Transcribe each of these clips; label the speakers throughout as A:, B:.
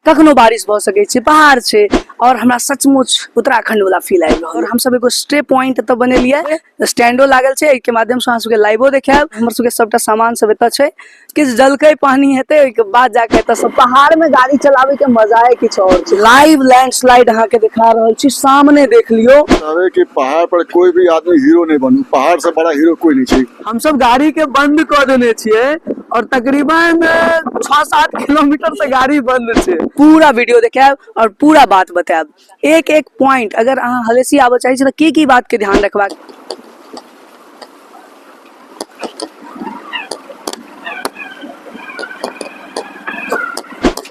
A: कखनो बारिश भऽ सकै छै, पहाड़ छै और हमरा सचमुच उत्तराखंड वाला फील आबि रहल। हमसब एगो स्टे पॉइंट एतऽ बनेलियै, स्टैंडो लागल छै, एहिके माध्यम से अहाँ सबके लाइवो देखायब। हमर सबके सबटा सामान सब एतऽ छै, किछु जलकै पानी हेतै ओहिके बाद जाके एतऽ सब। पहाड़ में गाड़ी चलाबै के मजा किछु और छै। लाइव लैंडस्लाइड अहाँ के दिखा रहल छी, सामने देख लियौ।
B: कहबै कि पहाड़ पर कोई भी आदमी हीरो नहीं बनू, पहाड़ से बड़ा हीरो कोई नहीं छै।
A: हमसब गाड़ी के बंद कऽ देने छियै और तकरीबन 6-7 किलोमीटर से गाड़ी बंद छै। पूरा वीडियो देखायब और पूरा बात बतायब, एक एक पॉइंट। अगर अहाँ हलेसी आबऽ चाहै छी तऽ की की बात के ध्यान रखबाक।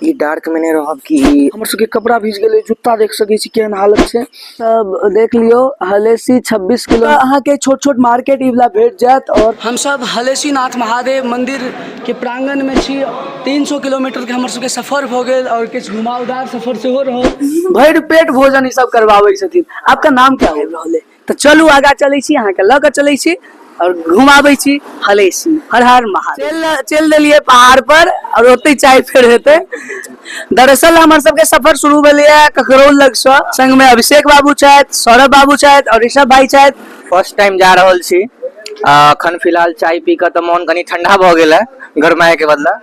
C: ई डार्क में नहीं रहब कि
A: हमर सबके कपड़ा भीज गेलै, जूता देख सकै छी केहन हालत छै। सब देख लियौ, हलेसी 26 किलो अहाँके छोट छोट मार्केट ई वाला भेट जायत। और हमसब हलेसी नाथ महादेव मंदिर के प्रांगण में छी। 300 किलोमीटर के हमर सबके सफर भऽ गेल और किछु घुमावदार सफर सेहो रहल। भरि पेट भोजन ई सब करवाबै छथिन। आपका नाम क्या हो रहल है? तऽ चलू आगा चलै छी, अहाँके लऽ कऽ चलै छी और घुमाबै छी हलेसी। हर हर महादेव। चलि चलि देलियै पहाड़ पर और ओतहि चाय फेर हेतै। दरअसल हमर सबके सफर शुरू भेलैए ककरौल लगसँ, संगमे अभिषेक बाबू छथि, सौरभ बाबू छथि और ऋषभ भाई छथि।
C: फर्स्ट टाइम जा रहल छी। अखन फिलहाल चाय पी कऽ तऽ मोन कनि ठंडा भऽ गेल है गरमाए के बदला।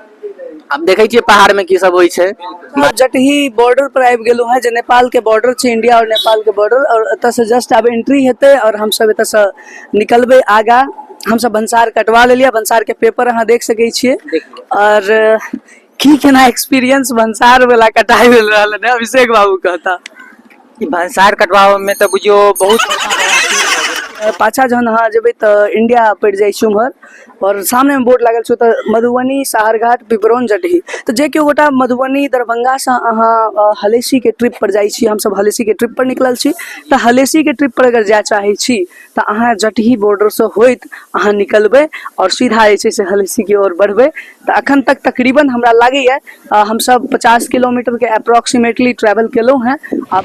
C: आब देखै छियै पहाड़ में की सब होइ छै।
A: जटही बॉर्डर पर आबि गेलहुँ हेँ, जे नेपाल के बॉर्डर छै, इंडिया और नेपाल के बॉर्डर। और एतऽ से जस्ट आब एंट्री हेतै और हमसब एतऽ से निकलबै आगा। हमसब भनसार कटवा लेलियै, भनसार के पेपर अहाँ देख सकै छियै। और की केना एक्सपीरियंस भनसार वाला कटाइ भेल रहल है, अभिषेक बाबू कहता?
C: ई भनसार कटवाबऽ में तऽ बुझियौ बहुत
A: पाछा जहन अहाँ जेबै तऽ इंडिया पड़ि जाइ छै उम्हर और सामने में बोर्ड लागल छै ओतऽ मधुबनी साहरघाट पिपरौन जटही। तऽ जे केओ गोटा मधुबनी दरभंगासँ अहाँ हलेसीके ट्रिप पर जाइ छी, हमसब हलेसीके ट्रिप पर निकलल छी, तऽ हलेसीके ट्रिप पर अगर जाय चाहै छी तऽ अहाँ जटही बॉर्डरसँ होइत अहाँ निकलबै और सीधा जे छै से हलेसीके ओर बढ़बै। तऽ अखन तक तकरीबन हमरा लागैए हमसब 50 किलोमीटरके अप्रोक्सीमेटली ट्रेवल केलहुँ हेँ। आब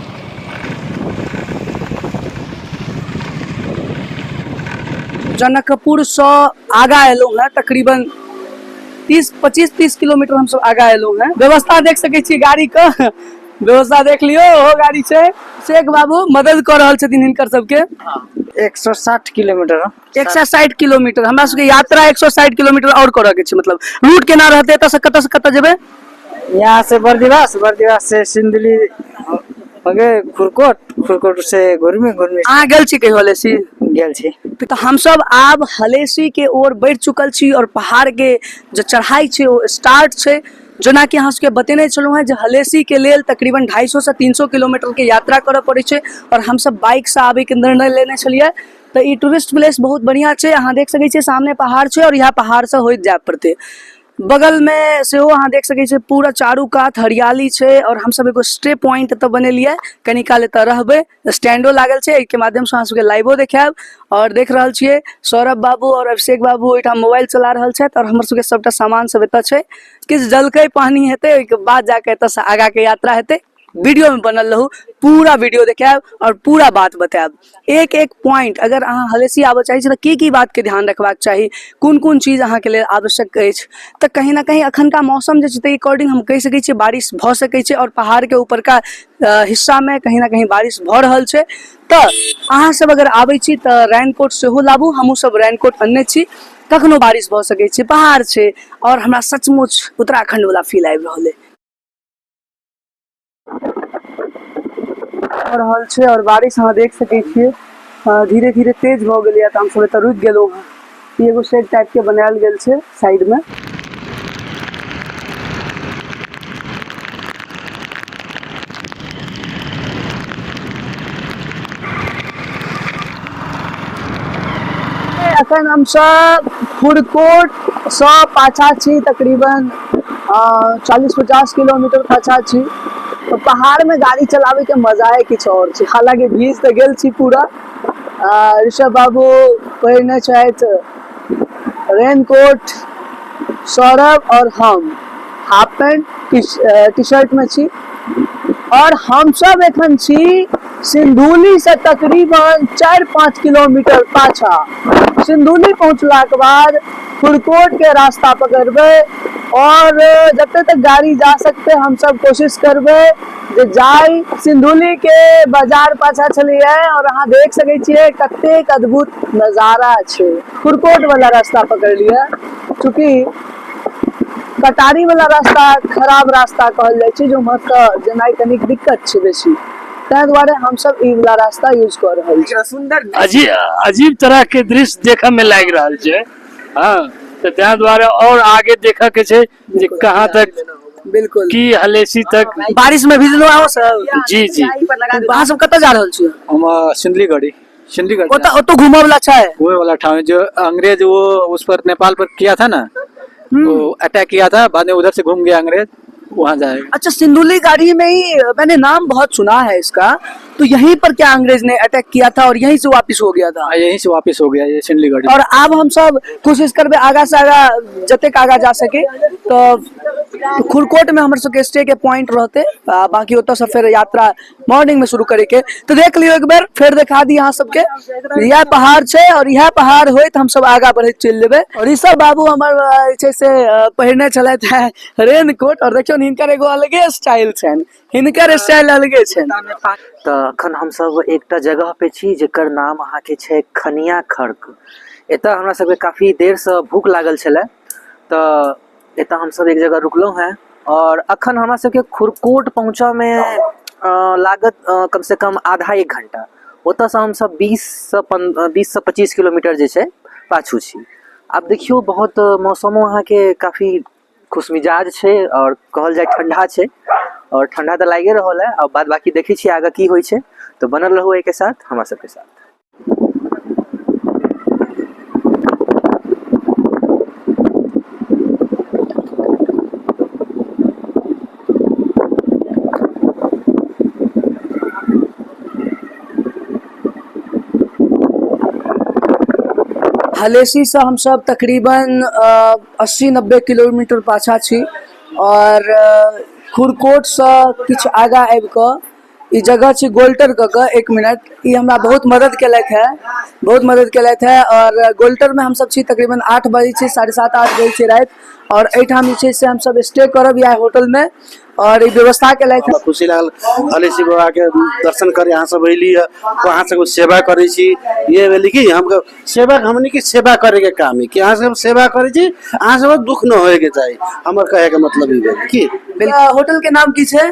A: जनकपुरसँ आगा एलहुँ हेँ, तकरीबन 30 25 30 किलोमीटर हमसब आगा एलहुँ हेँ। व्यवस्था देख सकै छियै, गाड़ीके व्यवस्था देख लियौ। ओहो गाड़ी छै, शेख बाबू मदद कऽ रहल छथिन हिनकर सबके।
C: 160 किलोमीटर।
A: 160 किलोमीटर हमरा सबके यात्रा 160 किलोमीटर और करऽ के छै। मतलब रूट केना रहतै, एतऽ से कतऽ से कतऽ जेबै?
C: यहाँ से बर्दिवास, बर्दिवास से सिंधुली हो गए खुरकोट, खुरकोट से घुर्मी, घुर्मी।
A: अहाँ गेल छी कहियो हलेसी?
C: गेल छी।
A: तऽ हमसब आब हलेसी के ओर बढ़ि चुकल छी और पहाड़ के जे चढ़ाई छै ओ स्टार्ट छै। जेनाकि अहाँ सबके बतेने छलहुँ हेँ जे हलेसी के लेल तकरीबन 250 से 300 किलोमीटर के यात्रा करऽ पड़ै छै और हमसब बाइक से आबे के निर्णय लेने छलियै। तऽ ई टूरिस्ट प्लेस बहुत बढ़िया छै। अहाँ देख सकै छियै सामने पहाड़ छै और इएह पहाड़ से होइत जाय पड़तै। बगल में सेहो अहाँ देख सकै छियै पूरा चारू कात हरियाली छै और हमसब एगो स्टे पॉइंट एतऽ बनेलियै, कनी काल एतऽ रहबै। स्टैंडो लागल छै, एहिके माध्यम से अहाँ सबके लाइवो देखायब। और देख रहल छियै सौरभ बाबू और अभिषेक बाबू ओहिठाम मोबाइल चला रहल छथि और हमर सबके सबटा सामान सब एतऽ छै। किछु जलकै पानी हेतै ओहिके बाद जाके एतऽ से आगा के यात्रा हेतै। वीडियो में बनल रहू, पूरा वीडियो देखायब और पूरा बात बतायब, एक एक पॉइंट। अगर अहाँ हलेसी आबऽ चाहै छी तऽ की की बात के ध्यान रखबाक चाही, कोन कोन चीज अहाँके लेल आवश्यक अछि। तऽ कहीं ना कहीं अखनका मौसम जे छै ताहि अकॉर्डिंग हम कहि सकै छियै बारिश भऽ सकै छै और पहाड़ के ऊपरका हिस्सा में कहीं ना कहीं बारिश भऽ रहल छै। तऽ अहाँ सब अगर आबै छी तऽ रेनकोट सेहो लाबू, हमहूँ सब रेनकोट अनने छी। कखनो बारिश भऽ सकै छै, पहाड़ छै और हमरा सचमुच उत्तराखंड वाला फील आबि रहल अइ। भऽ रहल छै और बारिश अहाँ देख सकै छियै धीरे धीरे तेज भऽ गेलैए। तऽ हमसब एतऽ रुकि गेलहुँ हँ। ई एगो शेड टाइप के बनायल गेल छै साइड में। अखन हमसब खुरकोट सँ पाछा छी, तकरीबन 40-50 किलोमीटर पाछा छी। तऽ पहाड़मे गाड़ी चलाबैके मजाए किछु आओर छै। हालाँकि भीज तऽ गेल छी पूरा। ऋषभ बाबू पहिरने छथि रेनकोट, सौरभ और हम हाफ पैंट टी शर्ट में छी। और हम सब एखन छी सिंधुली से तकरीबन 4-5 किलोमीटर पाछा। सिंधुली पहुंचला के बाद खुरकोट के रास्ता पकड़बै और जते तक गाड़ी जा सकते हमसब कोशिश करबै जे जाय। सिंधुली के बाजार पाछा छलियै और अहाँ देख सकै छियै कतेक अद्भुत नजारा छै। खुरकोट वाला रास्ता पकड़ लिअ, चूँकि कटारी वाला रास्ता खराब रास्ता कहल जाइ छै, जे उम्हर तऽ जेनाइ कनिक दिक्कत छै बेसी, ताहि दुआरे हमसब ई वाला रास्ता यूज कऽ रहल छी।
D: सुंदर अजीब अजीब तरह के दृश्य देखऽ में लागि रहल छै। हाँ, तऽ ताहि दुआरे और आगे देखऽ के छै जे कहाँ तक।
A: बिल्कुल
D: की हलेसी तक।
A: बारिश में भिजलो अहाँ सब?
D: जी जी।
A: अहाँ सब कतऽ जा रहल छियै?
E: हम सिंदलीगढ़ी, सिंदलीगढ़।
A: ओतऽ ओतऽ घूमऽ वाला छै?
E: वो वाला ठाम है जो अंग्रेज वो उस पर नेपाल पर किया था ना, वो अटैक किया था, बाद में उधर से घूम गया अंग्रेज, वहाँ जाएगा।
A: अच्छा, सिंधुली गाड़ी में ही मैंने नाम बहुत सुना है इसका, तो यहीं पर क्या अंग्रेज ने अटैक किया था और यहीं से वापस हो गया था?
E: हाँ, यहीं से वापस हो गया ये सिंदलीगढ़ी।
A: और अब हम सब कोशिश करबे आगा से आगा जतेक आगा जा सके, तो खुरकोट में हमर सबके स्टे के पॉइंट रहते, बाकी ओतऽ से फेर यात्रा मॉर्निंग में शुरू करे के। तो देख लियो एक बेर फेर देखा दी अहाँ सबके, इएह पहाड़ छै और इएह पहाड़ होइत हम सब आगा बढ़ैत चलि जेबै। और ऋषभ बाबू हमर जे छै से पहिरने छलथि हेँ रेन कोट, और देखियौ हिनकर एगो अलगे स्टाइल छनि, हिनकर स्टाइल अलगे छनि।
C: तऽ अखन हमसब एकटा जगह पे छी जेकर नाम अहाँके छै खनिया खर्क। एतऽ हमरा सबके काफी देरसँ भूख लागल छलै, तऽ एतऽ हमसब एक जगह रुकलहुँ हेँ और अखन हमरा सबके खुरकोट पहुँचऽमे लागत कमसँ कम आधा एक घण्टा। ओतऽसँ हमसब 20 से 25 किलोमीटर जे छै पाछू छी। आब देखियौ बहुत मौसमो अहाँके काफी खुशमिजाज छै आओर कहल जाय ठण्डा छै, आओर ठण्डा तऽ लागिए रहल है। आ बाद बाकी देखै छियै आगाँ की होइ छै, तऽ बनल रहू एहिके साथ हमरा सबके साथ।
A: हलेसीसँ हमसब तकरीबन 80-90 किलोमीटर पाछाँ छी और खुरकोटसँ किछु आगाँ आबि कऽ ई जगह छै गोल्टर कऽ कऽ। एक मिनट, ई हमरा बहुत मदद केलथि है, बहुत मदद केलथि है। और गोल्टरमे हमसब छी, तकरीबन 8 बजै छै, 7:30 8 बजै छै राति, और एहिठाम जे छै से हमसब स्टे करब इएह होटलमे और ई व्यवस्था केलथि।
F: हमरा खुशी लागल हलेसी बाबाके दर्शन करे अहाँ सब अयली है, अहाँ सबके सेवा करै छी। ये भेलै कि हमके सेवा, हमनी के सेवा करे के काम है कि अहाँ सब सेवा करै छी, अहाँ सब दुख न होए के चाही। हमर कहे के मतलब ई भेल कि
A: होटल के नाम की छै?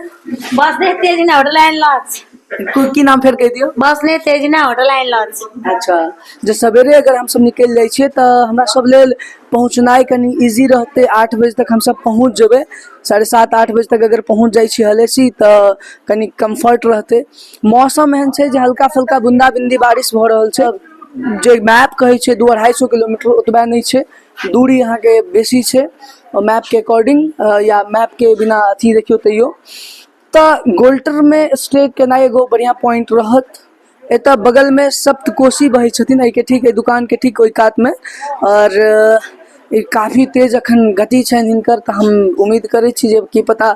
G: बसने तेजना होटल एंड लॉज।
A: की नाम फेर कहि दियौ?
G: बसने तेजना होटल एंड लॉज।
A: अच्छा, जे सवेरे अगर हमसब निकलि जाइ छियै तऽ हमरा सब लेल पहुँचनाइ कनि इजी रहतै। 8 बजे तक हमसब पहुँच जेबै, 7:30 8 बजे तक अगर पहुँच जाइ छी हलेसी तऽ कनि कम्फर्ट रहतै। मौसम एहन छै जे हल्का फुल्का बूंदा बूंदी बारिश भऽ रहल छै। जे मैप कहै छै 200-250 किलोमीटर, ओतबा नहि छै, दूरी अहाँके बेसी छै मैपके अकॉर्डिंग, या मैपके बिना अथी देखियौ तैयो। तऽ गोल्टरमे स्टे केनाइ एगो बढ़िआँ पॉइंट रहत। एतऽ बगलमे सप्तकोशी बहै छथिन, एहिके ठीक एहि दुकानके ठीक ओहि कातमे, आओर ई काफी तेज अखन गति छनि हिनकर, तऽ हम उम्मीद करै छी जे की पता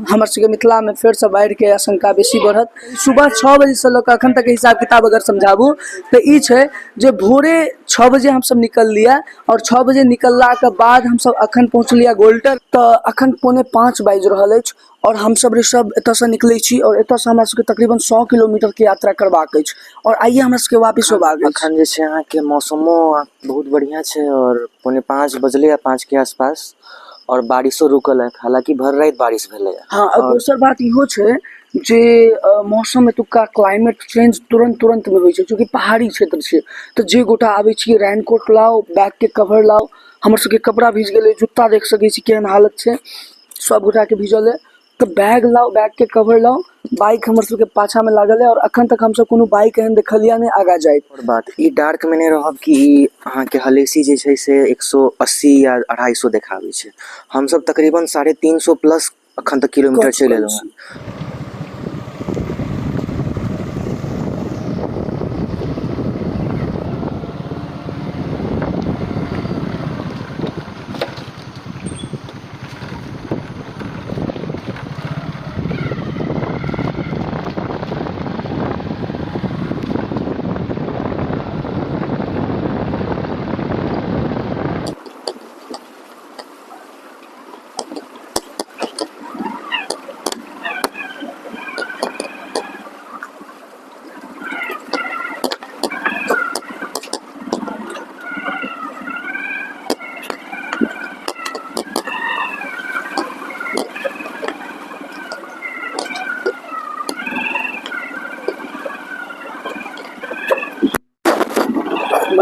A: हमर सबके मिथिलामे फेरसँ बाढ़िके आशंका बेसी बढ़त। सुबह 6 बजेसँ लऽ कऽ अखन तक हिसाब किताब अगर समझाबू तऽ ई छै जे भोरे 6 बजे हमसब निकललियै और 6 बजे निकललाके बाद हमसब अखन पहुँचलियै गोल्टर, तऽ अखन 4:45 बाजि रहल अछि और हमसब ऋषभ एतऽसँ निकलै छी और एतऽसँ हमरा सबके तकरीबन 100 किलोमीटरके यात्रा करबाक अछि और आइए हमरा सबके वापिस होबाक अछि।
C: अखन जे छै अहाँके मौसमो बहुत बढ़िआँ छै और 4:45 बजलैए, 5 के आसपास, और बारिशो रुकल है, हालाँकि भरि राति बारिश भेलैए।
A: हँ, और दोसर बात इहो छै जे मौसम एतुका क्लाइमेट चेंज तुरन्त तुरन्तमे होइ छै, चूँकि पहाड़ी क्षेत्र छै, तऽ जे गोटा आबै छियै रेनकोट लाउ, बैगके कवर लाउ। हमर सबके कपड़ा भीज गेलै, जूता देख सकै छी केहन हालत छै, सब गोटाके भीजल अइ, तऽ बैग लाउ, बैगके कवर लाउ। बाइक हमर सबके पाछामे लागल अइ और अखन तक हमसब कोनो बाइक एहन देखलियै नहि आगाँ जाइत।
C: आओर बात ई डार्कमे नहि रहब कि ई अहाँके हलेसी जे छै से 180 या 250 देखाबै छै, हमसब तकरीबन 350 प्लस अखन तक किलोमीटर चलि एलहुँ हेँ।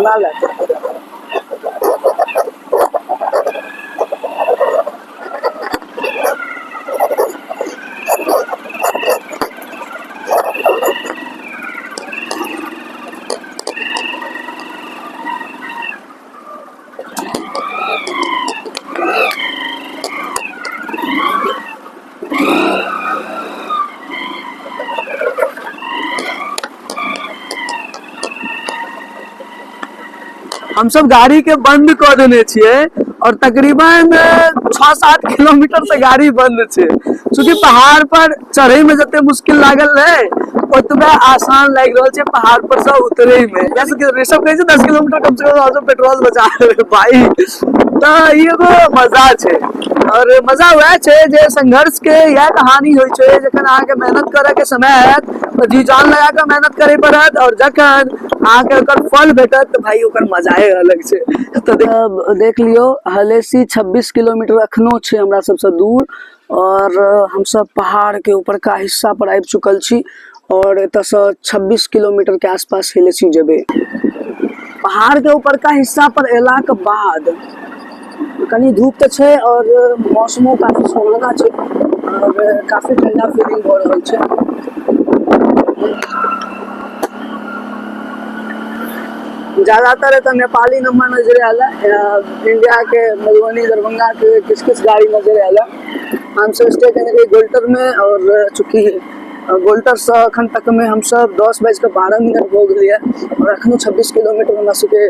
A: चला ले। हमसब गाड़ी के बंद कऽ देने छियै और तकरीबन 6-7 किलोमीटर से गाड़ी बंद छै। चूँकि पहाड़ पर चढ़े में जते मुश्किल लागल रहे ओतबे आसान लागि रहल छै पहाड़ पर से उतरे में। ऋषभ कहै छै 10 किलोमीटर कम से कम हमसब पेट्रोल बचा लेबै भाई, तऽ ई एगो मजा छै। और मजा वएह छै जे संघर्ष के इएह कहानी होइ छै, जखन अहाँके मेहनत करऽ के समय आयत तऽ जी जान लगा कऽ मेहनत करे पड़त, और जखन अहाँके ओकर फल भेटत तऽ भाई ओकर मजाए अलग छै। तऽ देख लियौ हलेसी 26 किलोमीटर अखनो छै हमरा सबसँ दूर, और हमसब पहाड़ के ऊपरका हिस्सा पर आबि चुकल छी और एतऽसँ 26 किलोमीटर के आसपास हलेसी जेबै। पहाड़ के ऊपरका हिस्सा पर एलाके बाद कनि धूप तऽ छै और मौसमो काफी सुहावना छै और काफी ठंडा फीलिंग भऽ रहल छै। ज्यादातर एतऽ नेपाली नंबर नजर आयल है, इंडिया के मधुबनी दरभंगा के किछु किछु गाड़ी नजर आयल है। हमसब स्टे केने रही गोल्टर में, और चूँकि गोल्टर से अखन तक में हमसब 10:12 भऽ गेलैए और अखनो 26 किलोमीटर हमरा सबके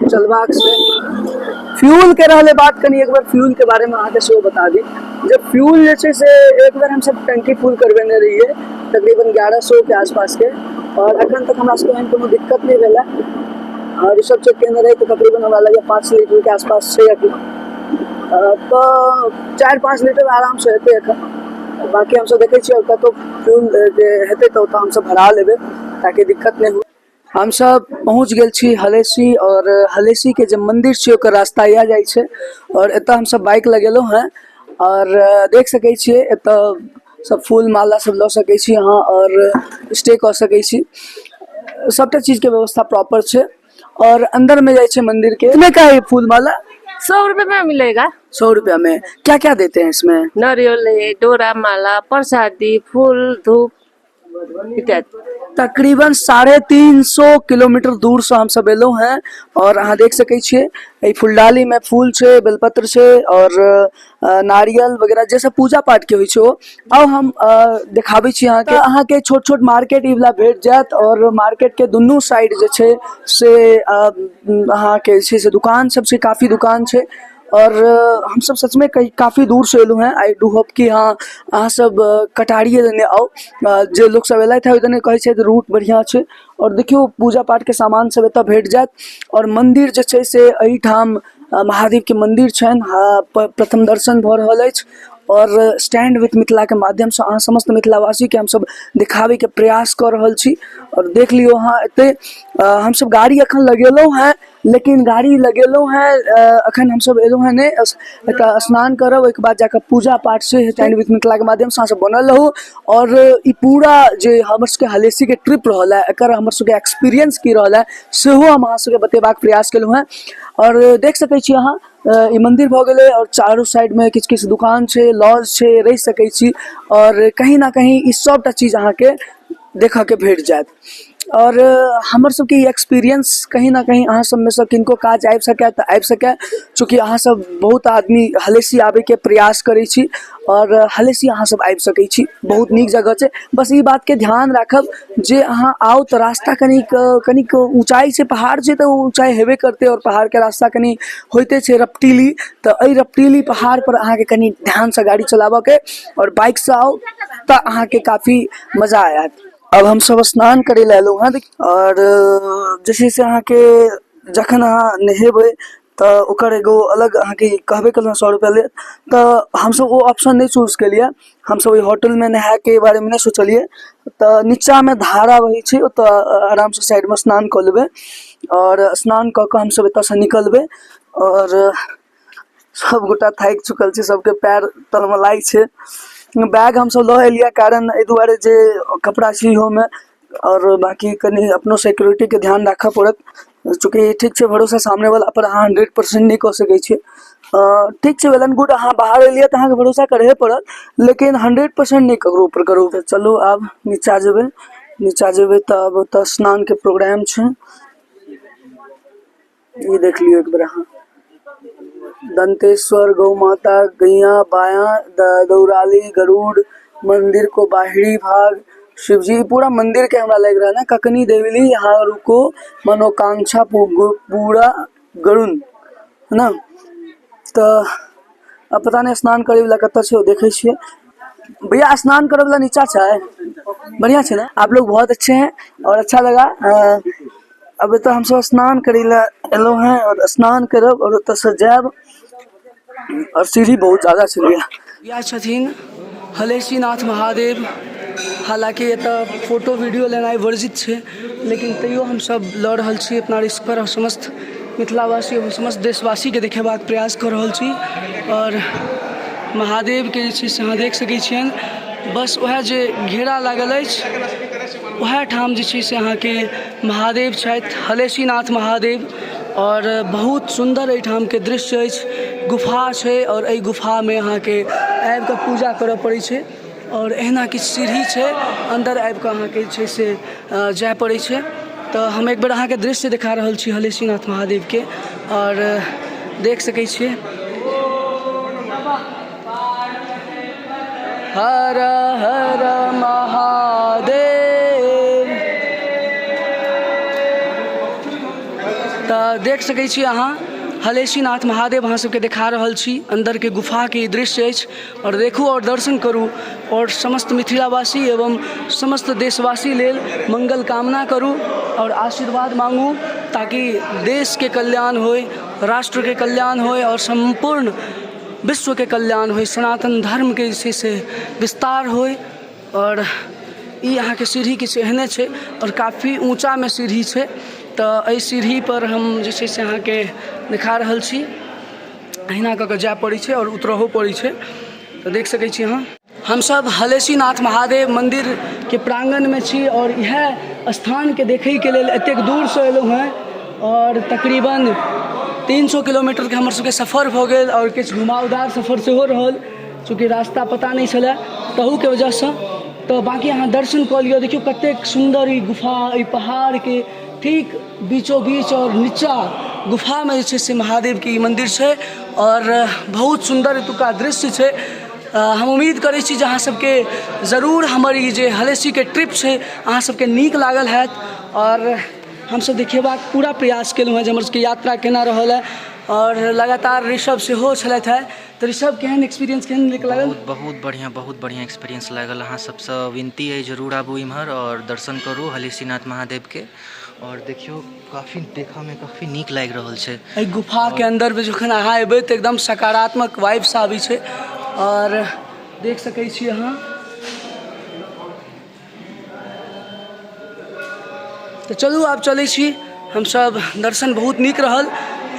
A: चलबाक छै। फ्यूल के रहलै बात, कनि एक बेर फ्यूल के बारे में अहाँके सेहो बता दी जे फ्यूल जे छै से एक बेर हमसब टंकी फुल करबेने रहियै तकरीबन 1100 के आसपास के, और अखन तक हमरा सबके एहन कोनो दिक्कत नहि भेल है। और ऋषभ चेक केने रहै तऽ तकरीबन हमरा लगैए 5 लीटर के आसपास छै अखन, तऽ 4-5 लीटर आरामसँ हेतै एखन। बाकी हमसब देखै छियै कतहु फ्यूल जे हेतै तऽ ओतऽ हमसब भरा लेबै ताकि दिक्कत नहि हुए। हमसब पहुँच गेल छी हलेसी, और हलेसी के जे मंदिर छै ओकर रास्ता इएह जाइ छै, और एतऽ हमसब बाइक लगेलहुँ हेँ और देख सकै छियै एतऽ सब फूल माला सब लऽ सकै छी अहाँ और स्टे कऽ सकै छी। सबटा चीजके व्यवस्था प्रॉपर छै और अंदर में जाइ छै मंदिर के। इसमें का है फूल माला?
H: 100 रुपए में मिलेगा।
A: 100 रुपया में क्या क्या देते हैं इसमें?
H: नारियल है, डोरा माला, प्रसादी, फूल, धूप इत्यादि।
A: तकरीबन 350 किलोमीटर दूर से हमसब एलहुँ हेँ और अहाँ देख सकै छियै एहि फुलडाली में फूल छै, बेलपत्र छै और नारियल वगैरह जे सब पूजा पाठ के होइ छै ओ। आउ हम देखाबै छी अहाँके। अहाँके छोट छोट मार्केट ई वला भेट जायत और मार्केट के दुनू साइड जे छै से अहाँके जे छै से दुकान सब छै, काफी दुकान छै। और हमसब सचमे काफी दूर से एलहुँ हेँ। I do hope कि हँ अहाँ सब कटारिये देने आउ, जे लोक सब एलथि हँ ओहि दने कहै छथि रूट बढ़िआँ छै। और देखियौ पूजा पाठके सामान सब एतऽ भेट जायत और मन्दिर जे छै से एहिठाम महादेवके मन्दिर छनि, प्रथम दर्शन भऽ रहल अछि। और स्टैंड विथ मिथिलाके माध्यमसँ अहाँ समस्त मिथिलावासीके हमसब देखाबैके प्रयास कऽ रहल छी। और देख लियौ अहाँ एतै हमसब गाड़ी एखन लगेलहुँ हेँ, लेकिन गाड़ी लगेलहुँ हेँ अखन हमसब एलहुँ हेँ नहि, एतऽ स्नान करब ओहिके बाद जाकऽ पूजा पाठ से हेतै। स्टैंड विथ मिथिलाके माध्यमसँ अहाँ सब बनल रहू और ई पूरा जे हमर सबके हलेसीके ट्रिप रहल है एकर हमर सबके एक्सपीरियंस की रहल है सेहो हम अहाँ सबके बतेबाक प्रयास केलहुँ हेँ। और देख सकै छी अहाँ ई मन्दिर भऽ गेलै और चारू साइडमे किछु किछु दुकान छै, लॉज छै, रहि सकै छी और कहीं ना कहीं ई सबटा चीज अहाँके देखऽके भेट जायत। और हमर सबके ई एक्सपीरियंस कहीं ना कहीं अहाँ सबमे सँ किनको काज आबि सकै तऽ आबि सकै, चूँकि अहाँ सब बहुत आदमी हलेसी आबैके प्रयास करै छी और हलेसी अहाँ सब आबि सकै छी, बहुत नीक जगह छै। बस ई बातके ध्यान राखब जे अहाँ आउ तऽ रास्ता कनिक कनिक ऊँचाइ छै, पहाड़ छै तऽ ओ ऊँचाइ हेबे करतै और पहाड़के रास्ता कनि होइते छै रपटीली, तऽ एहि रपटीली पहाड़पर अहाँके कनि ध्यानसँ गाड़ी चलाबऽके और बाइकसँ आउ तऽ अहाँके काफी मजा आयत। अब हमसब स्नान करै लए एलहुँ हँ और जे छै से अहाँके जखन अहाँ नहेबै तऽ ओकर एगो अलग अहाँके कहबे केलहुँ 100 रुपैआ लेत, तऽ हमसब ओ ऑप्शन नहि चूज केलियै, हमसब ओहि होटलमे नहायके बारेमे नहि सोचलियै। तऽ नीचाँमे धारा बहै छै, ओतऽ आरामसँ साइडमे स्नान कऽ लेबै और स्नान कऽ कऽ हमसब एतऽसँ निकलबै। और सब गोटा थाकि चुकल छै, सबके पैर तलमलाइ छै। बैग हमसब लऽ एलियै कारण एहि दुआरे जे कपड़ा छै इहोमे और बाकी कनि अपनो सिक्योरिटीके ध्यान राखऽ पड़त। चूँकि ठीक छै भरोसा सामनेवला पर अहाँ 100% नहि कऽ सकै छियै। ठीक छै, वेल एंड गुड, अहाँ बाहर एलियै तऽ अहाँके भरोसा करहे पड़त, लेकिन 100% नहि ककरो पर करू। तऽ चलू आब नीचा जेबै। नीचा जेबै तऽ आब ओतऽ स्नानके प्रोग्राम छै। ई देख लियौ एक बेर अहाँ, दंतेश्वर गौ माता गैया बायां दौराली गरुड़ मंदिर को बाहरी भाग शिवजी, ई पूरा मंदिर के हमरा लागि रहल है। ककनी देवली यहाँ रुको मनोकांक्षा पूरा गरुण है ना। तऽ अब पता नहि स्नान करे वाला कतऽ छै, ओ देखै छियै। भैया स्नान करे वाला नीचा छै? बढ़िया छै ना? आप लोग बहुत अच्छे हैं और अच्छा लगा। अब एतऽ हमसब स्नान करै लए एलहुँ हेँ आओर स्नान करब आओर ओतऽसँ जायब। आओर सीढ़ी बहुत ज्यादा छै भैया। इएह छथिन हलेसीनाथ महादेव। हालाँकि एतऽ फोटो वीडियो लेनाइ वर्जित छै, लेकिन तैयो हमसब लऽ रहल छी अपना रिस्कपर आओर समस्त मिथिलावासी आओर समस्त देशवासीके देखेबाक प्रयास कऽ रहल छी। आओर महादेवके जे छै से अहाँ देख सकै छियनि, बस उएह जे घेरा लागल अछि उएह ठाम जे छै से अहाँके महादेव छथि, हलेसीनाथ महादेव। आओर बहुत सुन्दर एहिठामके दृश्य अछि। गुफा छै आओर एहि गुफामे अहाँके आबिकऽ पूजा करऽ पड़ै छै आओर एहिना किछु सीढ़ी छै, अन्दर आबिकऽ अहाँके जे छै से जाय पड़ै छै। तऽ हम एक बेर अहाँके दृश्य देखा रहल छी हलेसीनाथ महादेवके, आओर देख सकै छियै। हर हर महादेव। तऽ देख सकै छी अहाँ हलेसीनाथ महादेव अहाँ सबके देखा रहल छी। अन्दरके गुफाके ई दृश्य अछि आओर देखू आओर दर्शन करू आओर समस्त मिथिलावासी एवं समस्त देशवासी लेल मंगल कामना करू आओर आशीर्वाद मांगू ताकि देशके कल्याण होइ, राष्ट्रके कल्याण होइ आओर सम्पूर्ण विश्वके कल्याण होइ, सनातन धर्मके जे छै से विस्तार होइ। आओर ई अहाँके सीढ़ी किछु एहने छै आओर काफी ऊँचामे सीढ़ी छै। तऽ एहि सीढ़ीपर हम जे छै से अहाँके देखा रहल छी, अहिना कऽ कऽ जाय पड़ै छै आओर उतरहो पड़ै छै। तऽ देख सकै छी अहाँ, हमसब हलेसीनाथ महादेव मन्दिरके प्राङ्गणमे छी आओर इएह स्थानके देखैके लेल एतेक दूरसँ एलहुँ हेँ आओर तकरीबन 300 किलोमीटरके हमर सबके सफर भऽ गेल आओर किछु घुमावदार सफर सेहो रहल, चूँकि रास्ता पता नहि छलै तहूके वजहसँ। तऽ बाँकी अहाँ दर्शन कऽ लिअ। देखियौ कतेक सुन्दर ई गुफा, एहि पहाड़के ठीक बीचो बीच आओर नीचा गुफामे जे छै से महादेवके ई मन्दिर छै आओर बहुत सुन्दर एतुका दृश्य छै। हम उम्मीद करै छी जे अहाँ सबके जरूर हमर ई जे हलेसीके ट्रिप छै अहाँ सबके नीक लागल हैत आओर हमसब देखेबाक पूरा प्रयास केलहुँ हेँ जे हमर सबके यात्रा केना रहल हँ। आओर लगातार ऋषभ सेहो छलथि हेँ। तऽ ऋषभ, केहन एक्सपीरियंस, केहन नीक लागल?
C: बहुत बहुत बढ़िआँ, बहुत बढ़िआँ एक्सपीरियंस लागल। अहाँ सबसँ विनती अइ, जरूर आबू इम्हर आओर दर्शन करू हलेसीनाथ महादेवके आओर देखियौ काफी देखऽमे काफी नीक लागि रहल छै।
A: एहि गुफाके अन्दरमे जखन अहाँ एबै तऽ एकदम सकारात्मक वाइब्स आबै छै आओर देख सकै छी अहाँ। तऽ चलू आब चलै छी हमसब। दर्शन बहुत नीक रहल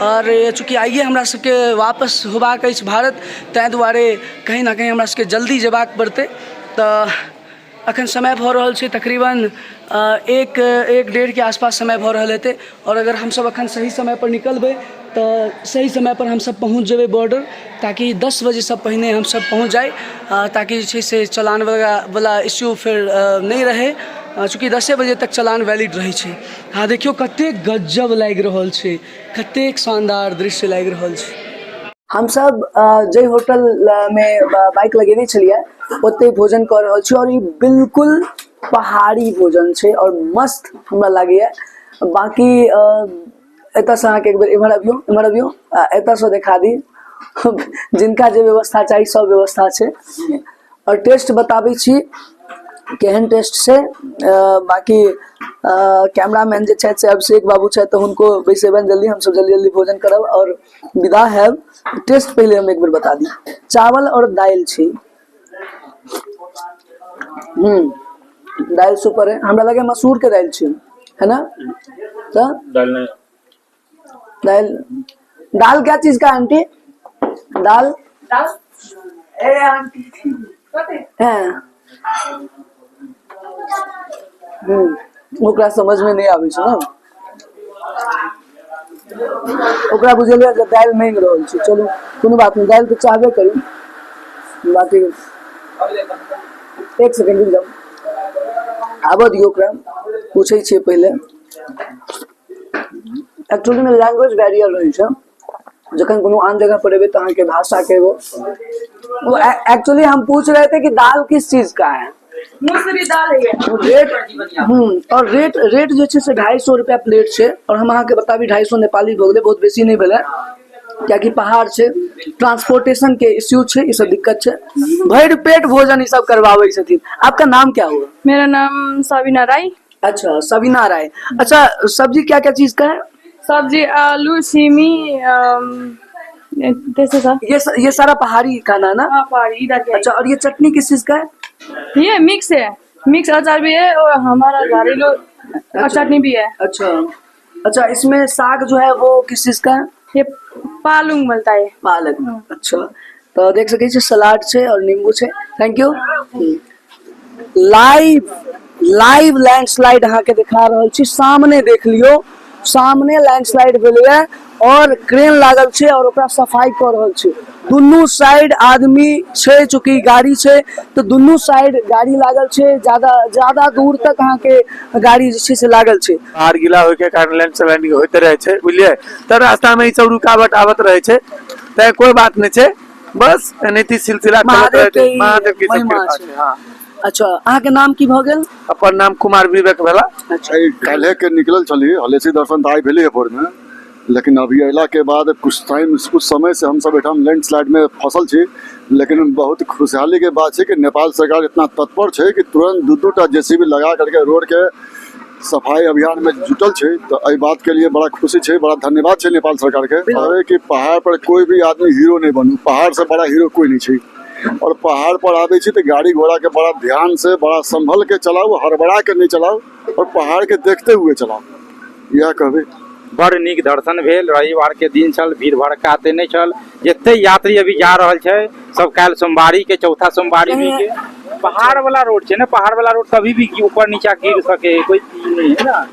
A: आओर चूँकि आइए हमरा सबके वापस होबाक अछि भारत, ताहि दुआरे कहीं ने कहीं हमरा सबके जल्दी जेबाक पड़तै। तऽ अखन समय भऽ रहल छै तकरीबन एक एक डेढ़के आसपास समय भऽ रहल हेतै आओर अगर हमसब अखन सही समयपर निकलबै तऽ सही समयपर हमसब पहुँच जेबै बॉर्डर, ताकि 10 बजेसँ पहिने हमसब पहुँच जाइ, ताकि जे छै से चलान वगैरहवला इश्यू फेर नहि रहै, चूँकि 10 बजे तक चलान वैलिड रहै छै। अहाँ देखियौ कतेक गजब लागि रहल छै, कतेक शानदार दृश्य लागि रहल छै। हमसब जाहि होटलमे बाइक लगेने छलियै ओतहि भोजन कऽ रहल छी आओर ई बिल्कुल पहाड़ी भोजन छै आओर मस्त हमरा लागैए। बाँकी एतऽसँ अहाँके एक बेर इम्हर अबियौ, इम्हर अबियौ, आ एतऽसँ देखा दी। जिनका जे व्यवस्था चाही सब व्यवस्था छै आओर टेस्ट बताबै छी केहन टेस्ट छै। बाँकी कैमरामैन जे छथि से अभिषेक बाबू छथि, तऽ हुनको बैसेबनि जल्दी, हमसब जल्दी जल्दी भोजन करब आओर विदा हैब। टेस्ट पहिले हम एक बेर बता दी। चावल आओर दालि छै। दालि सुपर है, हमरा लगे मसूर के दालि छै, है ना? तऽ
I: दाल नहीं।
A: दाल, दाल क्या चीज का आंटी? दाल हैं, ओकरा समझ में नहीं आबै छै ने। ओकरा बुझेलियै जे दालि मांगि रहल छी। चलू कोनो बात नहि, दालि तऽ चाहबे करी। बाकी एक सेकेंड रुकि जाउ, आबऽ दियौ ओकरा, पूछै छियै पहिले। एक्चुअलीमे लैंग्वेज बैरियर रहै छै, जखन कोनो आन जगह पर एबै तऽ अहाँके भाषाके एगो वो। एक्चुअली हम पूछ रहे थे कि दाल किस चीज का है?
I: मूसरी दाल है।
A: रेट और रेट रेट जे छै से 250 रुपया प्लेट छै। और हम अहाँके बताबी, 250 नेपाली भऽ गेलै, बहुत बेसी नहि भेलै, कियाकि पहाड़ छै, ट्रांसपोर्टेशन के इश्यू छै, ई सब दिक्कत छै। भरि पेट भोजन ई सब करवाबै छथिन। आपका नाम क्या हुआ?
I: मेरा नाम सबीना राय।
A: अच्छा, सबीना राय। अच्छा, सब्जी क्या क्या चीज का है?
I: सब्जी आलू सिमी त्यस्तो छ।
A: ये सारा पहाड़ी खाना है ना?
I: हाँ, पहाड़ी इधर के।
A: अच्छा, और ये चटनी किस चीज का है?
I: ये मिक्स है, मिक्स अचार भी है और हमारा घरेलू चटनी भी है।
A: अच्छा अच्छा, इसमें साग जो है वो किस चीज का है?
I: ये पालुंग बोलता है।
A: पालक। अच्छा, तो देख सकै छी सलाद छै और नींबू छै। Thank you. Live live landslide अहाँके देखा रहल छी, सामने देख लियौ, सामने लैंडस्लाइड भेलैए और क्रेन लागल छै और ओकरा सफाई कऽ रहल छै। दुनू साइड आदमी छै, चूँकि गाड़ी छै तऽ दुनू साइड गाड़ी लागल छै, ज्यादा ज्यादा दूर तक अहाँके गाड़ी जे छै से लागल छै।
J: पहाड़ गीला होय के कारण लैंडस्लाइडिंग होइत रहै छै, बुझलियै? तऽ रास्ता में ई सब रुकावट आबत रहै छै, तैं कोई बात नहि छै, बस एनाहिते सिलसिला चलैत
A: महादेव
J: रहै
A: के
J: छै।
A: ई
J: महादेव के सब
A: महिमा
J: कृपा
A: छै।
J: छै। हँ।
A: अच्छा, अहाँके नाम की भऽ गेल?
J: अपन नाम कुमार विवेक भेला।
A: अच्छा।
B: काल्हे के निकलल छली, हलेसी दर्शन तऽ आइ भेलै भोर में, लेकिन अभी अयला के बाद कुछ टाइम कुछ समय से हमसब एहिठाम लैंडस्लाइड में फसल छी। लेकिन बहुत खुशहाली के बात छै कि नेपाल सरकार इतना तत्पर छै कि तुरंत दू दू टा जेसीबी लगा करके रोड के सफाई अभियान में जुटल छै। तऽ एहि बात के लिए बड़ा खुशी छै, बड़ा धन्यवाद छै नेपाल सरकार के। कहबै कि पहाड़ पर कोई भी आदमी हीरो नहि बनू, पहाड़ से बड़ा हीरो कोई नहीं छै। और पहाड़ पर आबै छी तऽ गाड़ी घोड़ा के बड़ा ध्यान से, बड़ा संभल के चलाउ, हड़बड़ा के नहीं चलाउ और पहाड़ के देखते हुए चलाउ, इएह कहबै।
K: बड़ नीक दर्शन भेल। रविवारके दिन छल, भीड़ भड़क्का एते नहि छल। जते यात्री अभी जा रहल छै सब काल्हि सोमवारी के चौथा सोमवारी भी के पहाड़ वाला रोड छै ने, पहाड़ वाला रोड कभी भी ऊपर नीचा गिर सके है, कोई ई नहीं है ना।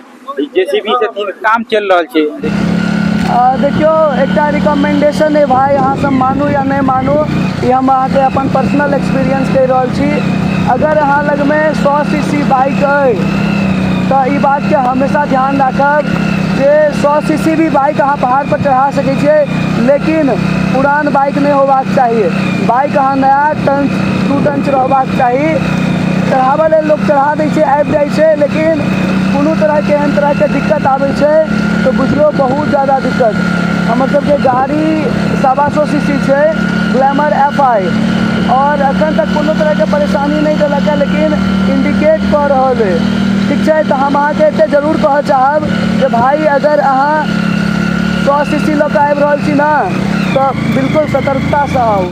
K: जेसीबी से तीन काम चलि रहल छै।
A: देखियौ, एकटा रिकमेंडेशन अइ भाय, अहाँ सब मानू या नहि मानू, ई हम अहाँके अपन पर्सनल एक्सपीरियंस कहि रहल छी। अगर अहाँ लगमे 100 सी सी बाइक अइ तऽ ई बातके हमेशा ध्यान राखब जे 100 सी सी भी बाइक अहाँ पहाड़पर चढ़ा सकै छियै, लेकिन पुरान बाइक नहि होबाक चाही। बाइक अहाँ नया टंच टू टंच रहबाक चाही। चढ़ाबऽ लेल लोक चढ़ा दै छै, आबि जाइ छै, लेकिन कोनो तरहके एहन तरहके दिक्कत आबै छै तऽ बुझियौ बहुत जादा दिक्कत। हमर सबके गाड़ी 125 सी सी छै, ग्लैमर एफ I, आओर एखन तक कोनो तरहके परेशानी नहि देलक हँ, लेकिन इन्डिकेट कऽ रहल अइ। ठीक छै, तऽ हम अहाँके एतेक जरूर कहऽ चाहब जे भाइ, अगर अहाँ 100 सी सी लऽ कऽ आबि रहल छी ने तऽ बिल्कुल सतर्कतासँ आउ।